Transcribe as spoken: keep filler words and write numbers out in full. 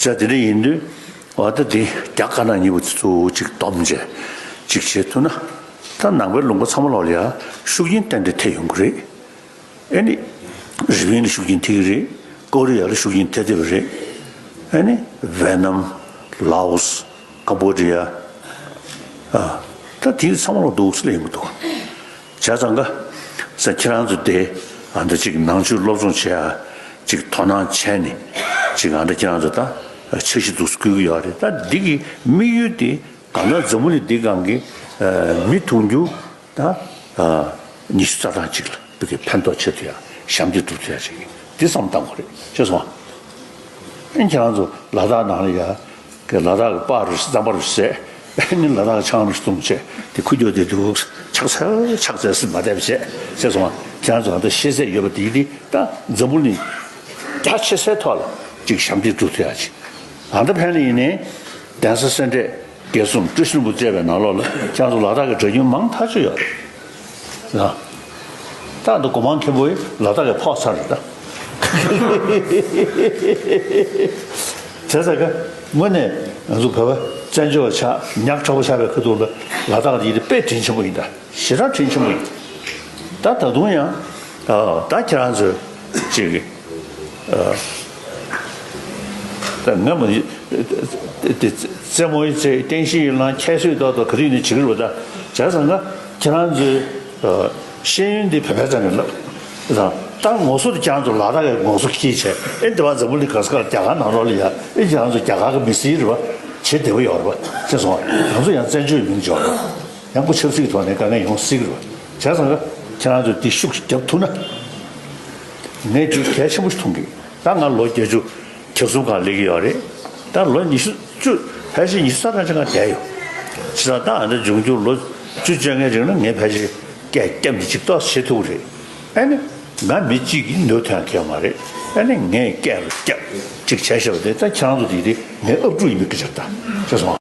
ཅག་དེ་འདྲ་ཡིན་དུས་འོ་ད་དེ་རྒྱ་དཀར་ནག་གཉིས་པོ་དེ་ཚོ་གཅིག་བསྡོམས་བྱས་གཅིག་བྱེད་ཐུབ་ན། ད་ནང་པའི་ལུང་པ་ཚང་མ་ལོག་ལ་ཡ་ཤུགས་རྐྱེན་ཏན་ཏན་ཐེབས་ཡོང་གི་རེད། ཨ་ནི་རི་པིན་ལ་ཤུགས་རྐྱེན་ཐེབས་ཀྱི་རེད། ཀོ་རི་ཡ་ལ་ཤུགས་རྐྱེན་ཐེབས་བསྡད་པ་རེད། ཨ་ནི་ཝེ་ནམ། ལའོ་སི། ཀམ་བོ་ཌི་ཡ། ཨ། ད་དེ་ཚང་མ་ལ་འདུག་སེ་ལ་ཡོང་གི་འདུག་བྱས་ཙང་ཀ་ས་ཁྱེད་རང་ཚོ་དེ་ཨ་འདྲ་ཅིག་ནང་ཆོས་སློབ་སྦྱོང་བྱེད་ཡ་ཅིག་དོ་སྣང་བྱས་ནས་ཅིག་ཨ་འདྲ་ཁྱེད་རང་ཚོ་ད་འཆར་གཞི་འདུག་སེ་བསྐུལ་གྱི་ཡོད་རེད། ད་འདི་གི་དམིགས་ཡུལ་དེ་གང་ལྟར་འཛམ་བུ་གླིང་འདི་སྒང་གི་ཨ་མི་དུང་ཕྱུར་ད་ཨ་ཉི་ཤུ་རྩ་གྲངས་ཅིག་ལ་བོད་ཀྱི་ཕན་ཐོགས་བྱེད་ཐུབ་ཡ་ཞབས་འདེགས་སྒྲུབ་ཐུབ་ཡ་ཅིག་འདི་བསམ་བཏང་དགོས་རེད། ཤེས་སོང་ཨ། ཨ་ནི་ཁྱེད་རང་ཚོ་ལ་དྭགས་ནང་ལ་ཡ་གི་ལ་དྭགས་ཀྱི་པར་རྩམ་པ་རུ་བཟས། ཨ་ནི་ལ་དྭགས་ཆང་རུ་བཏུང་བྱས་དེ་ཁུ་རྒྱོ་དེ་འདུག་ཆགས་ཚལ་ཆགས་ཚལ་སྲིད་མ་བསྡད་པ་བྱས། ཤེས་སོང་ཨ། ཁྱེད་རང་ཚོ་ཨ་ད་ཤེས་ཚད་ཡོད་པ་དེ་དེ་ད་འཛམ་བུ་གླིང་རྒྱ་ཆེ་སའི་ཐོག་ལ་ཅིག་ཞབས་འདེགས་སྒྲུབ་ཐུབ་ཡ་ཅིག་ཨ་ད་ཕན་ལ་ཡིན་ནའི་གདན་ས་སེ་འབྲས་དགེ་གསུམ་སྤྲུལ་གསུམ་པོ་བཅས་པའི་ནང་ལོགས་ལ་ཁྱེད་རང་ཚོ་ལ་དྭགས་ཀྱི་གྲྭ་རྒྱུན་མང་ཐག་ཆོད་ཡོད་རེད། ལ། ད་འདི་སྒོ་མང་མཁན་པོ་ཡིས་ལ་དྭགས་ཀྱི་ཕོག་ཚར་རེད་ད། བྱས་ཙང་ཀ་དངོས་གནས་ང་ཚོ་བོད་པ་བཙན་བྱོལ་བ་ཆགས་ཉག་ཕྲ་བོ་ཆགས་པའི་ཁ་ཐུག་ལ་ལ་དྭགས་འདི་དཔེ་དྲིན་ཆེན་པོ་ཡིན་ད། ཞེ་དྲག་དྲིན་ཆེན་པོ་ཡིན། ད་ད་དུང་ཡང་ད་ཁྱེད་རང་ཚོས་ཅིག་གི་ད་ང་མ་རྩེད་མོ་ཡི་རྩེ་བརྟན་བཞིའི་ལང་ཁྱད་གསོད་ཏོག་ཏོག་ག་དུས་ནས་བྱེད་ཀྱི་རེད་པ། ད་བྱས་ཙང་ང་ཁྱེད་རང་ཚོའི་ཤེས་ཡོན་འདི་བོད་པའི་རྩ་ནས་ལབ་ད། ད་ངོ་སོ་དེ་ཁྱེད་རང་ཚོ་ལ་དྭགས་ཀྱི་ངོ་སོ་ཁྱེར་བྱས་ཨེ་འདི་བ་འཛམ་བུ་གླིང་ག་ས་ག་རྒྱ་གར་ནང་ལོགས་ལ་ཡ་ཨེ་ཁྱེད་རང་ཚོ་རྒྱ་གར་གྱི་མི་སེར་རེད་པ། བྱེད་བདེ་པོ་ཡོད་རེད་པ། ཤེས་སོང་ང་། ང་ཚོ་ཡང་བཙན་བྱོལ་མིང་འཇོག་རེད། ཡང་སྒོ་ཆབ་སྲིད་ཀྱི་ཐོག་ནས་དཀའ་ངལ་ཡོང་སྲིད་ཀྱི་རེད་པ། བྱས་ཙང་ང་ཁྱེད་རང་ཚོས་འདི་ཤུགས་རྒྱབ་ཐུབ་ན་ངས་འདི་གལ་ཆེན་པོ་ཞིག་མཐོང་གི། ད་ང་ལོ་བརྒྱད་ཅུ་གྱ་གསུམ་སྒང་སླེབས་ཀྱི་ཡོད་རེད། ད་ལོ་ཉི་ཤུ་བཅུ་ཕལ་ཆེར་ཉི་ཤུ་རྩ་གྲངས་ཅིག་སྒང་བསྡད་ཡོད། བྱས་ཙང་ད་ཨ་འདྲ་འབྱུང་འགྱུར་ལོ་བཅུ་བཅོ་ལྔའི་རིང་ལ་ངས་ཕལ་ཆེར་སྐད་བརྒྱབ་ནས་ཅིག་ཏོག་ཙམ་བྱེད་ཐུབ་ཀྱི་རེད། ཨ་ནི་ང་མི་གཅིག་གིས་ནུས་ཐོན་མཁན་མ་རེད། ཨ་ནི་ངས་སྐད་རུ་བརྒྱབ་ཅིག་བྱས་བཞག་པ་དེ་ད་ཁྱེད་རང་ཚོ་དེ་དེ་ངའི་ཨབ་ཕྲུག་ཡིན་པའི་སྐད་ཆ་རེད་ད། ཤེས་སོང་ང་།